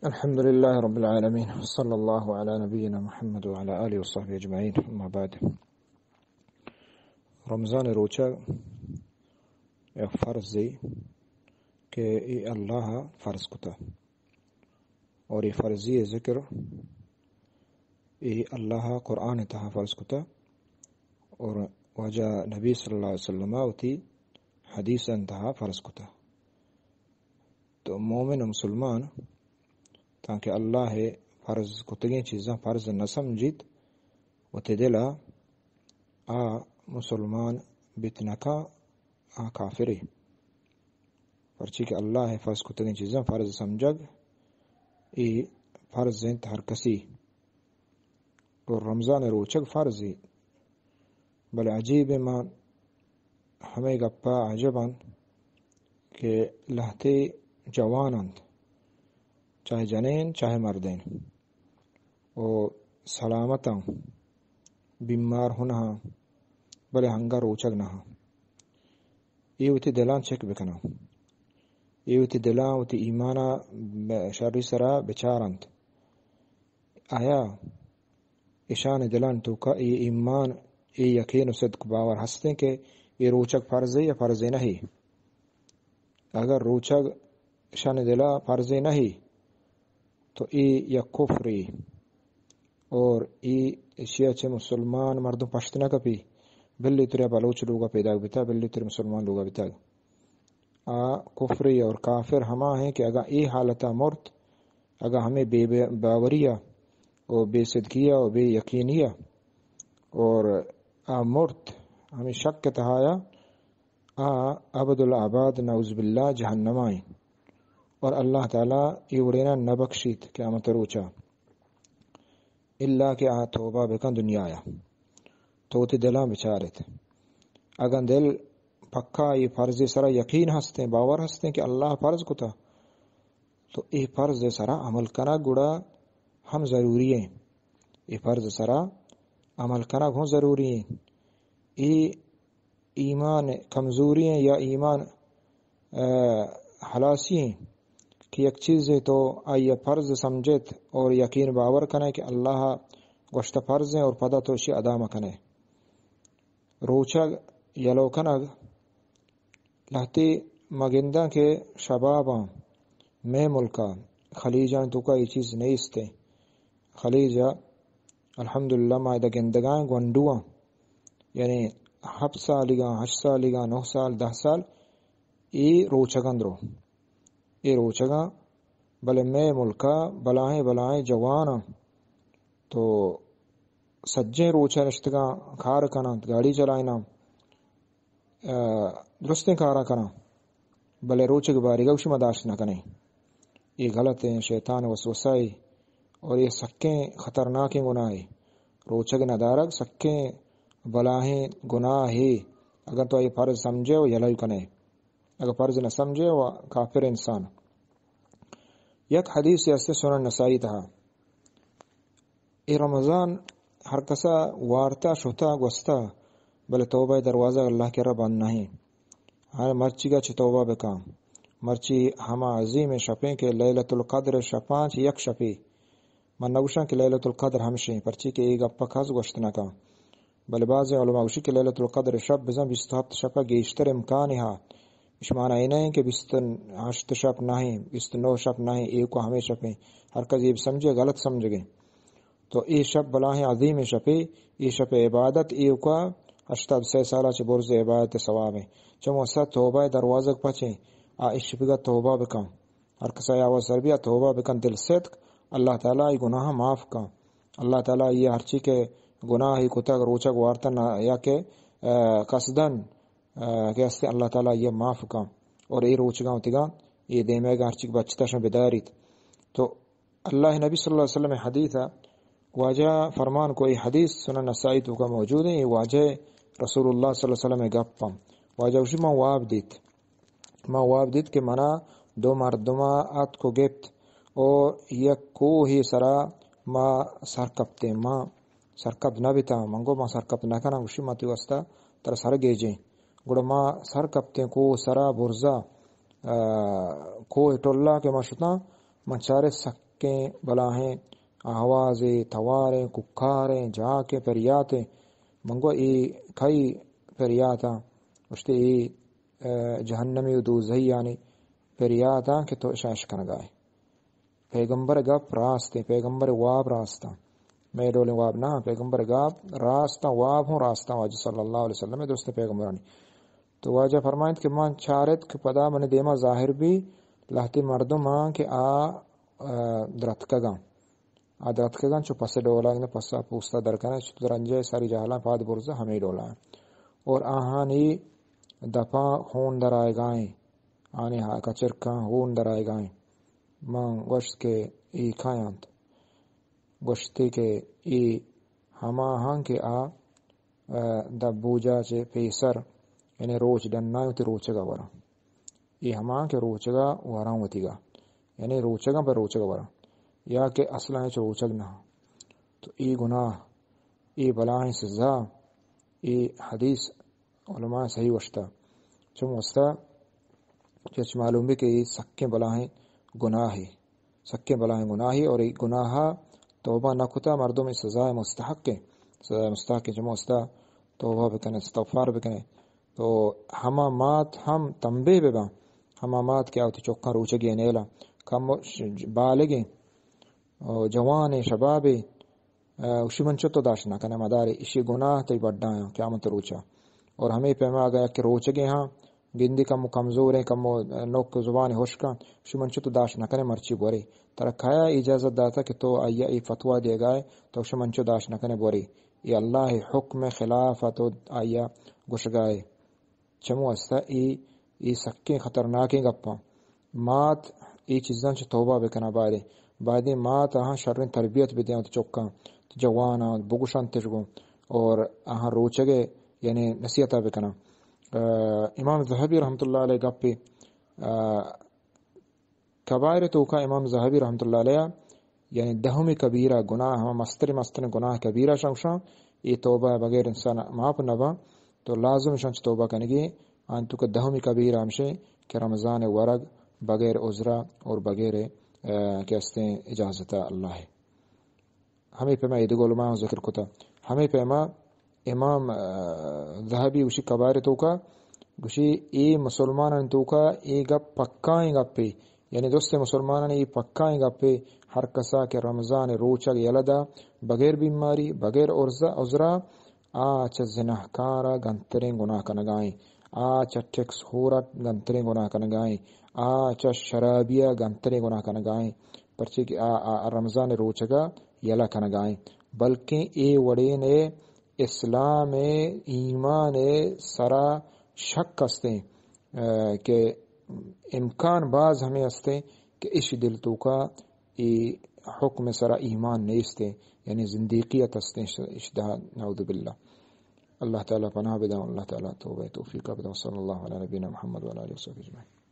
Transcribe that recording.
الحمد لله رب العالمين، وصلى الله على نبينا محمد وعلى آله وصحبه أجمعين، أما بعد. رمضان روچگ یک فرضے کہ اے اللہ فرض کتا، اور اے فرضی ذکر اے اللہ قرآن تہا فرض کتا، اور واجہ نبی صلی اللہ علیہ وسلم وتی حدیث تہا فرض کتا. تو مومن و مسلمان تانکہ اللہ فرض کتگیں چیزاں فرض نہ سمجھیت، وتی دلا آ مسلمان بیت نکا، آ کافرے. پرچی کہ اللہ فرض کتگیں چیزاں فرض سمجھگ، اے فرض انت ہر کسی. اور رمضان روچگ فرضے، بلے عجیب، ما ہمے گپا عجب انت کہ لہتے جوان انت، چاہے جنین چاہے مردین، و سلامت انت، بیمار ہوں نہ، بلے ہنگا روچگ نہ. اے وتی دلاں چک بکناں، اے وتی دلاں وتی ایمانا شری سرا بچارنت. آیا اشان دلان توکا اے ایمان، اے یقین و صدق باور ہستیں کہ اے روچگ فرضے یا فرضے نہیں؟ اگر روچگ اشان دلا فرضے نہیں، تو اے یک کفرے، اور اے اشیا چہ مسلمان مردم پشت نہ کپی. بلے ترا بلوچ لوگا پیدا بیتا، بلے ترا مسلمان لوگا بیتا. آ کفرے اور کافر ہما ہیں کہ اگاں اے حالتا مرت، اگاں ہمیں بے، بے باوریا و بے صدقیا و بے یقینیا اور آ مرت ہمیں شک تہایا، آ ابد الآباد نعوذ باللہ جہنما ہیں، اور اللہ تعالی اے وڑینا نہ بخشیت قیامت روچا، الا کہ آ توبہ بکن دنیایا. تو وتی دلاں بچارت، اگاں دل پکا اے فرض سرا یقین ہستیں، باور ہستیں کہ اللہ فرض کتا، تو اے فرض سرا عمل کنگ گڑا ہم ضروری ہیں. اے فرض سرا عمل کنگ ہوں ضروری ہیں. اے ایمان کمزوری ہیں یا ایمان، آ، ہلاسی ہیں کہ یک چیزے تو آئی فرض سمجھت اور یقین باور کنے کہ اللہ گوشت فرض ہیں اور پدا تو اشی ادا مکنے. روچگ یلو کنگ، لہتے ما گنداں کہ شباباں مئے ملکا، خلیجاں توکا اے چیز نیست. خلیجا الحمدللہ ما ادا گندگاں گونڈواں، یعنی ہپت سالیگاں، ہشت سالیگاں، نہ سال، دہ سال، اے روچگاں درو، اے روچگاں، بلے مئے ملکا بلاہیں بلاہیں جواناں تو سجیں روچ نشتگاں، کار کناں، گاڑی چلائیناں، آ، درستیں کاراں کناں، بلے روچگ باریگا گوشی ما داشت نہ کنیں. اے غلط ہیں، شیطان وسوسہ ہے، اور اے سکیں خطرناکیں گناہ ہے. روچگ ندارگ سکیں بلاہیں گناہ ہے. اگر تو اے فرض سمجھے و یلہ کنے، اگر فرض نہ سمجھے و کافر انسان. یک حدیث است سنن نسائی تہا، اے رمضان ہر کسا وارتا، شتا، گوستا، بلے توبہ دروازہ اللہ کرا بند نہیں. ہر مرچیگا چہ توبہ بکاں. مرچی ہما عظیم شپیں کہ لیلۃ القدر شپاں چہ یک شپے. من نگوشاں کہ لیلۃ القدر ہمشیں، پرچی کہ اے گپا کس گوشت نکاں. بلے بعض علماء گوشی کہ لیلۃ القدر شپ بزاں بیست و ہپت شپ گیشتر امکان ہا. اش معنی اے نہیں کہ بیست و ہشت شپ نہیں، بیست و نو شپ نہیں، اے کو ہمیں شپیں. ہر کس اے سمجھے، غلط سمجھگے. تو اے شپ بلاہیں عظیم شپے، اے شپ عبادت، اے کو ہشتاد سئے سالا چہ برز عبادت ثواب ہیں. چمو سا توبہ دروازگ پچیں، آ اش شپگا توبہ بکن. ہر کسا آواز سر بیا توبہ بکن دل صدق، اللہ تعالی ای گناہ معاف کن. اللہ تعالی ای ہرچی کہ گناہ ای کتگ روچگ وارتن یا کہ، آ، قصدن، آ، کہ است اللہ تعالی ای معاف کن. اور اے روچگاں وتگاں اے دیمے گا ہرچی کہ بچتا شن بداریت. تو اللہ نبی صلی اللہ علیہ وسلم حدیث واجہ فرمان کو، اے حدیث سنن نسائی توکا موجود ہیں، اے واجہ رسول اللہ صلی اللہ علیہ وسلم گپ ہم. واجہ گوشی من واب دیت، ما واب دیت کہ منا دو مردما اتک و گپت و یک کوہے سرا ما سرکپتیں. ما سرکپت نہ بیتاں، من گو ما سرکپت نہ کناں. گوشی ما تی واسطہ ترا سر گیجیں. گڑا ما سرکپتیں کوہ سرا برزا، آ، کوہ ٹلا کہ ما شتاں، ما چارے سک کہ بلاہیں آوازے، تواریں، کوکاریں، جاکیں، پریاتیں۔ من گو اے کئی پریاتاں؟ گوشتے اے، اے، جہنمی و دوزہیانی پریاتاں کہ تو اشاں اشکنگائے۔ پیغمبر گپ راستیں، پیغمبر واب راستاں۔ مئے ڈولیں واب نہ، پیغمبر گپ راستاں، واب ہوں راستاں، واجہ صلی اللہ علیہ وسلم درستیں پیغمبرانی۔ تو واجہ فرمائنت کہ من چارت کہ پدا من دیما ظاہر بی لہتے مردم آں کہ آ، آ، درتکگاں۔ آ درتکگاں چو پس ڈولا، یعنی پس پوستا درکنہ، چو درنجے ساری جہلاں پاد برزا ہمے ڈولا۔ اور آہانی دپاں ہون در آئیگائیں، آنے ہا کچرکاں ہون در آئیگائیں۔ من گوشت کہ اے کایانت؟ گوشتے کہ اے ہما ہاں کہ آ، آ، دبوجا چہ پیسر، یعنی روچ ڈنائیں وتی روچگا وراں۔ اے ہما ہاں کہ روچگا وراں وتیگا، یعنی روچگاں پہ روچگا وراں، یا کہ اصلاً ہچ روچگ نہ۔ تو اے گناہ، اے بلاہیں سزا، اے حدیث علماء صحیح وشتا۔ چم واسطہ چچ معلوم بی کہ اے سکیں بلاہیں گناہے، سکیں بلاہیں گناہے، اور اے گناہ توبہ نہ کتا مردم اے سزا مستحق ہے، سزا مستحق ہے۔ چم واسطہ توبہ بکنے، استغفار بکنے۔ تو ہما مات ہم تنبیہ بباں، ہما مات کہ آ وتی چکاں روچگی نیلاں، کم ش-، بالغیں، او جوانیں، شبابیں، اشی من چو تو داشت نہ کنے، مدارے، اشی گناہ تئی بڈایاں قیامت روچا۔ اور ہمے پیما اگاں یک روچگے ہاں، گندی کم کمزوریں، کم نوک زبان ہشکاں، اشی من چو تو داشت نہ کنے، مرچی بورے۔ ترا کایا اجازت داتا کہ تو آیا اے فتوا دیگائے، تو اشی من چو داشت نہ کنے، بورے۔ اے اللہ حکم خلاف تو آیا گشگائے۔ چمو استا اے، اے سکیں خطرناکیں گپاں۔ مات اے چیزاں چہ توبہ بکناں، بایدیں، بایدیں مات آہاں شریں تربیت بدیاں وتی چکاں، جواناں بگوشنتش گوں، اور آہاں روچگے یعنی نصیحتا بکناں۔ آ، امام ذہبی رحمت اللہ علیہ گپے، آ، کبائر توکا امام ذہبی رحمت اللہ علیہ یعنی دہمی کبیرہ گناہ، ہما مستر مستر گناہ کبیرہ شان گوشاں، اے توبہ بغیر انسان معاف نہ باں، تو لازم شان چہ توبہ کنگی۔ آن توکا دہمی کبیرہ ہمشیں کہ رمضان ورگ بغیر عذرا اور بغیر، آ، کہ استیں اجازت اللہ ہے۔ ہمیں پیما اے دگہ علماء ذکر کتا۔ ہمیں پیما امام، آ، ذہبی گوشی کبائر توکا گوشی اے مسلمانانی توکا اے گپ پکائیں گپے، یعنی درستیں مسلمانانی اے پکائیں گپے، ہر کسا کہ رمضان روچگ یلہ دا بغیر بیماری، بغیر عرضہ، عذرا، آ چہ زناہکارا گنتریں گناہ کنگائیں، آ چہ ٹیکس ہورا گنتریں گناہ کنگائیں، آ چہ شرابیا گنتریں گناہ کنگائیں، پرچے کہ آ، آ رمضان روچگا یلہ کنگائیں، بلکیں اے وڑیں اسلام ء ایمان ء سرا شک استیں، آ، کہ امکان باز ہمیں استیں کہ اش دل توکا اے حکم سرا ایمان نیستیں، یعنی زندیقیت استیں اش، اش دہ، نعوذ باللہ۔ اللہ تعالی پناہ بداں، اللہ تعالی توبہ توفیق بداں۔ صلی اللہ علی نبینا محمد وعلی آلہ وصحبہ اجمعین۔